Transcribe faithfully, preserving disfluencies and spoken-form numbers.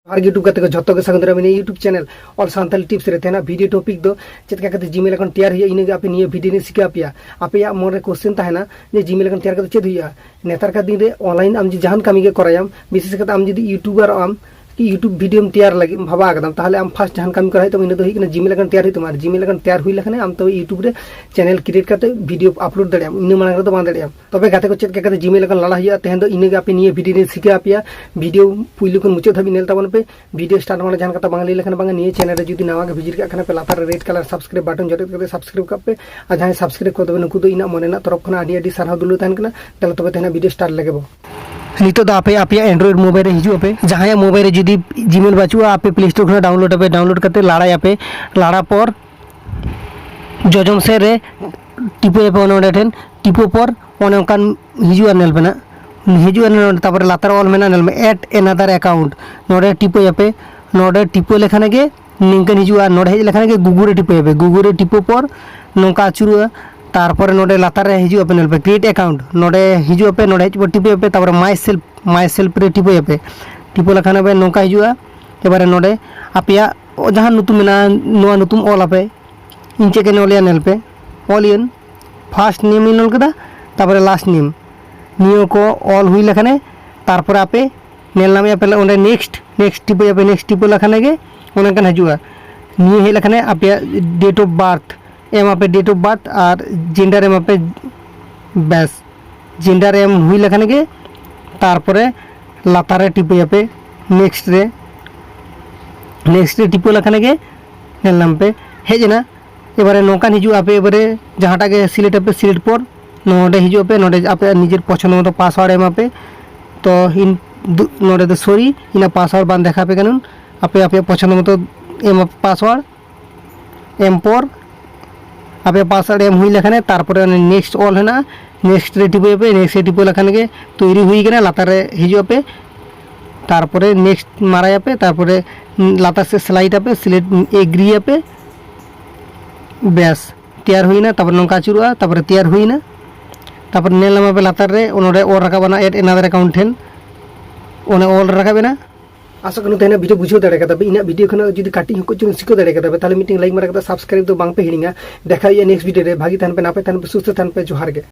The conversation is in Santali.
ᱟᱨ YouTube ᱜᱟᱛᱮ ᱠᱚ ᱡᱷᱚᱛᱚ ᱜᱮ ᱥᱟᱹᱜᱩᱱ ᱫᱟᱨᱟᱢ ᱤᱧᱟᱹᱜ YouTube channel All Santali Tips ᱨᱮ᱾ ᱛᱮᱦᱮᱧᱟᱜ video topic ᱫᱚ ᱪᱮᱫ ᱞᱮᱠᱟ ᱠᱟᱛᱮ Gmail account ᱛᱮᱭᱟᱨ ᱦᱩᱭᱩᱜᱼᱟ, ᱤᱱᱟᱹᱜᱮ ᱟᱯᱮ ᱱᱤᱭᱟᱹ video ᱨᱮᱧ ᱥᱤᱠᱷᱟᱹᱣ ᱟᱯᱮᱭᱟ᱾ ᱟᱯᱮᱭᱟᱜ ᱢᱚᱱᱨᱮ question ᱛᱟᱦᱮᱱᱟ ᱡᱮ Gmail account ᱛᱮᱭᱟᱨ ᱠᱟᱛᱮ ᱪᱮᱫ ᱦᱩᱭᱩᱜᱼᱟ? ᱱᱮᱛᱟᱨ ᱠᱟ ᱫᱤᱱ ᱨᱮ online ᱟᱢ ᱡᱩᱫᱤ ᱡᱟᱦᱟᱱ ᱠᱟᱹᱢᱤ ᱜᱮ ᱠᱚᱨᱟᱭᱟᱢ, ᱵᱤᱥᱮᱥ ᱠᱟᱛᱮ ᱟᱢ ᱡᱩᱫᱤ YouTuber ᱟᱢ, ᱠᱤ YouTube videoᱢ ᱛᱮᱭᱟᱨ ᱞᱟᱹᱜᱤᱫ ᱮᱢ ᱵᱷᱟᱵᱟᱣ ᱟᱠᱟᱫᱟᱢ, ᱛᱟᱦᱚᱞᱮ ᱟᱢ first ᱡᱟᱦᱟᱱ ᱠᱟᱹᱢᱤ ᱠᱚᱨᱟᱣ ᱦᱩᱭᱩᱜ ᱛᱟᱢᱟ, ᱤᱱᱟᱹ ᱫᱚ ᱦᱩᱭᱩᱜ ᱠᱟᱱᱟ Gmail account ᱛᱮᱭᱟᱨ ᱦᱩᱭᱩᱜ ᱛᱟᱢᱟ᱾ ᱟᱨ Gmail account ᱛᱮᱭᱟᱨ ᱦᱩᱭ ᱞᱮᱠᱷᱟᱱ ᱟᱢ ᱛᱚᱵᱮ YouTube ᱨᱮ channel create ᱠᱟᱛᱮ video upload ᱫᱟᱲᱮᱭᱟᱜᱼᱟᱢ, ᱤᱱᱟᱹ ᱢᱟᱲᱟᱝ ᱨᱮᱫᱚ ᱵᱟᱝ ᱫᱟᱲᱮᱭᱟᱜᱼᱟᱢ᱾ ᱛᱚᱵᱮ ᱜᱟᱛᱮ ᱠᱚ, ᱪᱮᱫ ᱞᱮᱠᱟ ᱠᱟᱛᱮ Gmail account ᱞᱟᱲᱟ ᱦᱩᱭᱩᱜᱼᱟ, ᱛᱮᱦᱮᱧ ᱫᱚ ᱤᱱᱟᱹᱜᱮ ᱟᱯᱮ ᱱᱤᱭᱟᱹ video ᱨᱮᱧ ᱥᱤᱠᱷᱟᱹᱣ ᱟᱯᱮᱭᱟ᱾ Video ᱯᱩᱭᱞᱩ ᱠᱷᱚᱱ ᱢᱩᱪᱟᱹᱫ ᱫᱷᱟᱹᱵᱤᱡ ᱧᱮᱞ ᱛᱟᱵᱚᱱ ᱯᱮ᱾ Video start ᱢᱟᱲᱟᱝ ᱡᱟᱦᱟᱱ ᱠᱟᱛᱷᱟ ᱵᱟᱝ ᱞᱟᱹᱭ ᱞᱮᱠᱷᱟᱱ ᱵᱟᱝᱟ, ᱱᱤᱭᱟᱹ channel ᱨᱮ ᱡᱩᱫᱤ ᱱᱟᱣᱟ ᱜᱮ visit ᱠᱟᱜ ᱠᱷᱟᱱ ᱯᱮ, ᱞᱟᱛᱟᱨ ᱨᱮ red colour subscribe button ᱡᱚᱴᱮᱫ ᱠᱟᱛᱮ subscribe ᱠᱟᱜ ᱯᱮ᱾ ᱟᱨ ᱡᱟᱦᱟᱸᱭ subscribe ᱠᱚ ᱛᱚᱵᱮ ᱱᱩᱠᱩ ᱫᱚ ᱤᱧᱟᱹᱜ ᱢᱚᱱᱮ ᱨᱮᱱᱟᱜ ᱛᱚᱨᱚᱯ ᱠᱷᱚᱱᱟᱜ ᱟᱹᱰᱤ ᱟᱹᱰᱤ ᱥᱟᱨᱦᱟᱣ ᱫᱩᱞᱟᱹᱲ ᱛᱟᱦᱮᱱ ᱠᱟᱱᱟ᱾ ᱫᱮᱞᱟ ᱛᱚᱵᱮ ᱛᱮᱦᱮᱧᱟᱜ video start ᱞᱮᱜᱮ ᱵᱚ᱾ ᱱᱤᱛᱚᱜ ᱫᱚ ᱟᱯᱮ ᱟᱯᱮᱭᱟᱜ Android mobile ᱨᱮ ᱦᱤᱡᱩᱜ ᱟᱯᱮ᱾ ᱡᱟᱦᱟᱸᱭᱟᱜ mobile ᱨᱮ ᱡᱩᱫᱤ Gmail ᱵᱟᱹᱪᱩᱜᱼᱟ, ᱟᱯᱮ Play Store ᱠᱷᱚᱱᱟᱜ download ᱟᱯᱮ, download ᱠᱟᱛᱮ ᱞᱟᱲᱟᱭᱟᱯᱮ᱾ ᱞᱟᱲᱟ ᱯᱚᱨ ᱡᱚᱡᱚᱢ ᱥᱮᱫ ᱨᱮ ᱴᱤᱯᱟᱹᱭᱟᱯᱮ ᱚᱱᱮ ᱚᱸᱰᱮ ᱴᱷᱮᱱ᱾ ᱴᱤᱯᱟᱹ ᱯᱚᱨ ᱚᱱᱮ ᱚᱱᱠᱟᱱ ᱦᱤᱡᱩᱜᱼᱟ, ᱧᱮᱞ ᱯᱮ ᱱᱟᱜ᱾ ᱦᱤᱡᱩᱜᱼᱟ ᱱᱚᱰᱮ, ᱛᱟᱨᱯᱚᱨᱮ ᱞᱟᱛᱟᱨ ᱚᱞ ᱢᱮᱱᱟᱜᱼᱟ, ᱧᱮᱞ ᱢᱮ, add another account᱾ ᱱᱚᱰᱮ ᱴᱤᱯᱟᱹᱭᱟᱯᱮ᱾ ᱱᱚᱰᱮ ᱴᱤᱯᱟᱹ ᱞᱮᱠᱷᱟᱱ ᱜᱮ ᱱᱤᱝᱠᱟᱹᱱ ᱦᱤᱡᱩᱜᱼᱟ᱾ ᱱᱚᱰᱮ ᱦᱮᱡ ᱞᱮᱠᱷᱟᱱ ᱜᱮ Google ᱨᱮ ᱴᱤᱯᱟᱹᱭᱟᱯᱮ᱾ Google ᱨᱮ ᱴᱤᱯᱟᱹ ᱯᱚᱨ ᱱᱚᱝᱠᱟ ᱟᱹᱪᱩᱨᱚᱜᱼᱟ᱾ ᱛᱟᱨᱯᱚᱨᱮ ᱱᱚᱰᱮ ᱞᱟᱛᱟᱨ ᱨᱮ ᱦᱤᱡᱩᱜ ᱟᱯᱮ, ᱧᱮᱞ ᱯᱮ, create account᱾ ᱱᱚᱰᱮ ᱦᱤᱡᱩᱜ ᱟᱯᱮ, ᱱᱚᱰᱮ ᱦᱮᱡ ᱯᱚᱨ ᱴᱤᱯᱟᱹᱭᱟᱯᱮ, ᱛᱟᱨᱯᱚᱨᱮ my self, my self ᱨᱮ ᱴᱤᱯᱟᱹᱭᱟᱯᱮ᱾ ᱴᱤᱯᱟᱹ ᱞᱮᱠᱷᱟᱱ ᱟᱯᱮ ᱱᱚᱝᱠᱟ ᱦᱤᱡᱩᱜᱼᱟ᱾ ᱮᱵᱟᱨᱮ ᱱᱚᱰᱮ ᱟᱯᱮᱭᱟᱜ ᱡᱟᱦᱟᱸ ᱧᱩᱛᱩᱢ ᱢᱮᱱᱟᱜᱼᱟ, ᱱᱚᱣᱟ ᱧᱩᱛᱩᱢ ᱚᱞ ᱟᱯᱮ᱾ ᱤᱧ ᱪᱮᱫ ᱠᱟᱹᱧ ᱚᱞᱮᱜᱼᱟ, ᱧᱮᱞ ᱯᱮ, ᱚᱞ ᱤᱭᱟᱹᱧ, first name ᱤᱧ ᱚᱞ ᱠᱮᱫᱟ, ᱛᱟᱨᱯᱚᱨᱮ last name᱾ ᱱᱤᱭᱟᱹ ᱠᱚ ᱚᱞ ᱦᱩᱭ ᱞᱮᱠᱷᱟᱱᱮ ᱛᱟᱨᱯᱚᱨᱮ ᱟᱯᱮ ᱧᱮᱞ ᱧᱟᱢᱮᱜᱼᱟ ᱯᱮ ᱚᱸᱰᱮ next, next ᱴᱤᱯᱟᱹᱭᱟᱯᱮ᱾ Next ᱴᱤᱯᱟᱹ ᱞᱮᱠᱷᱟᱱ ᱜᱮ ᱚᱱᱮ ᱚᱱᱠᱟᱱ ᱦᱤᱡᱩᱜᱼᱟ᱾ ᱱᱤᱭᱟᱹ ᱦᱮᱡ ᱞᱮᱠᱷᱟᱱ ᱟᱯᱮᱭᱟᱜ date of birth ᱮᱢᱟᱯᱮ, date of birth R gender ᱮᱢᱟᱯᱮ᱾ ᱵᱮᱥ, gender ᱮᱢ ᱦᱩᱭ ᱞᱮᱠᱷᱟᱱ ᱜᱮ ᱛᱟᱨᱯᱚᱨᱮ ᱞᱟᱛᱟᱨ ᱨᱮ ᱴᱤᱯᱟᱹᱭᱟᱯᱮ next ᱨᱮ᱾ Next ᱨᱮ ᱴᱤᱯᱟᱹ ᱞᱮᱠᱷᱟᱱ ᱜᱮ ᱧᱮᱞ ᱧᱟᱢ ᱯᱮ ᱦᱮᱡ ᱮᱱᱟ᱾ ᱮᱵᱟᱨᱮ ᱱᱚᱝᱠᱟᱱ ᱦᱤᱡᱩᱜᱼᱟ, ᱟᱯᱮ ᱮᱵᱟᱨᱮ ᱡᱟᱦᱟᱸᱴᱟᱜ ᱜᱮ select ᱟᱯᱮ, select ᱯᱚᱨ ᱱᱚᱰᱮ ᱦᱤᱡᱩᱜ ᱟᱯᱮ, ᱱᱚᱰᱮ ᱟᱯᱮᱭᱟᱜ ᱱᱤᱡᱮᱨ ᱯᱚᱪᱷᱚᱱᱫ ᱢᱚᱛᱚ password ᱮᱢᱟᱯᱮ᱾ ᱛᱚ ᱤᱧ ᱫᱩ-, ᱱᱚᱰᱮ ᱫᱚ sorry, ᱤᱧᱟᱹᱜ password ᱵᱟᱝ ᱫᱮᱠᱷᱟᱣ ᱯᱮ ᱠᱟᱱᱟ᱾ ᱟᱯᱮ ᱟᱯᱮᱭᱟᱜ ᱯᱚᱪᱷᱚᱱᱫ ᱢᱚᱛᱚ ᱮᱢᱟᱯᱮ password᱾ ᱮᱢ ᱯᱚᱨ ᱟᱯᱮ password ᱮᱢ ᱦᱩᱭ ᱞᱮᱠᱷᱟᱱ ᱛᱟᱨᱯᱚᱨᱮ ᱚᱱᱮ next ᱚᱞ ᱦᱮᱱᱟᱜᱼᱟ, next ᱨᱮ ᱴᱤᱯᱟᱹᱭᱟᱯᱮ᱾ Next ᱨᱮ ᱴᱤᱯᱟᱹ ᱞᱮᱠᱷᱟᱱ ᱜᱮ ᱛᱚᱭᱨᱤ ᱦᱩᱭ ᱠᱟᱱᱟ, ᱞᱟᱛᱟᱨ ᱨᱮ ᱦᱤᱡᱩᱜ ᱟᱯᱮ, ᱛᱟᱨᱯᱚᱨᱮ next ᱢᱟᱨᱟᱭᱟᱯᱮ, ᱛᱟᱨᱯᱚᱨᱮ ᱞᱟᱛᱟᱨ ᱥᱮᱫ slide ᱟᱯᱮ, select agree ᱟᱯᱮ᱾ ᱵᱮᱥ, ᱛᱮᱭᱟᱨ ᱦᱩᱭᱱᱟ᱾ ᱛᱟᱨᱯᱚᱨᱮ ᱱᱚᱝᱠᱟ ᱟᱹᱪᱩᱨᱚᱜᱼᱟ, ᱛᱟᱨᱯᱚᱨᱮ ᱛᱮᱭᱟᱨ ᱦᱩᱭᱱᱟ᱾ ᱛᱟᱨᱯᱚᱨᱮ ᱧᱮᱞ ᱧᱟᱢᱟᱯᱮ ᱞᱟᱛᱟᱨ ᱨᱮ ᱱᱚᱰᱮ ᱚᱞ ᱨᱟᱠᱟᱵ ᱮᱱᱟ add another account ᱴᱷᱮᱱ, ᱚᱱᱮ ᱚᱞ ᱨᱟᱠᱟᱵ ᱮᱱᱟ᱾ ᱟᱥᱚᱜ ᱠᱟᱱᱟ ᱛᱮᱦᱮᱧᱟᱜ ᱵᱷᱤᱰᱤᱭᱳ ᱵᱩᱡᱷᱟᱹᱣ ᱫᱟᱲᱮ ᱠᱟᱫᱟ ᱯᱮ᱾ ᱤᱧᱟᱹᱜ ᱵᱷᱤᱰᱤᱭᱳ ᱠᱷᱚᱱᱟᱜ ᱡᱩᱫᱤ ᱠᱟᱹᱴᱤᱡ ᱦᱚᱸ ᱠᱚᱪ ᱪᱩᱞᱩᱝ ᱥᱤᱠᱷᱟᱹᱣ ᱫᱟᱲᱮ ᱠᱟᱫᱟ ᱯᱮ, ᱛᱟᱦᱞᱮ ᱢᱤᱫᱴᱮᱱ ᱞᱟᱭᱤᱠ ᱢᱟᱨᱟ ᱠᱟᱛᱮ ᱥᱟᱵᱥᱠᱨᱟᱭᱤᱵ ᱫᱚ ᱵᱟᱝ ᱯᱮ ᱦᱤᱲᱤᱧᱟ᱾ ᱫᱮᱠᱷᱟ ᱦᱩᱭᱩᱜᱼᱟ ᱱᱮᱠᱥᱴ ᱵᱷᱤᱰᱤᱭᱳ ᱨᱮ᱾ ᱵᱷᱟᱜᱤ ᱛᱟᱦᱮᱱ ᱯᱮ, ᱱᱟᱯᱟᱭ ᱛᱟᱦᱮᱱ ᱯᱮ, ᱥᱩᱥᱛᱷ ᱛᱟᱦᱮᱱ ᱯᱮ᱾ ᱡᱚᱦᱟᱨ ᱜᱮ᱾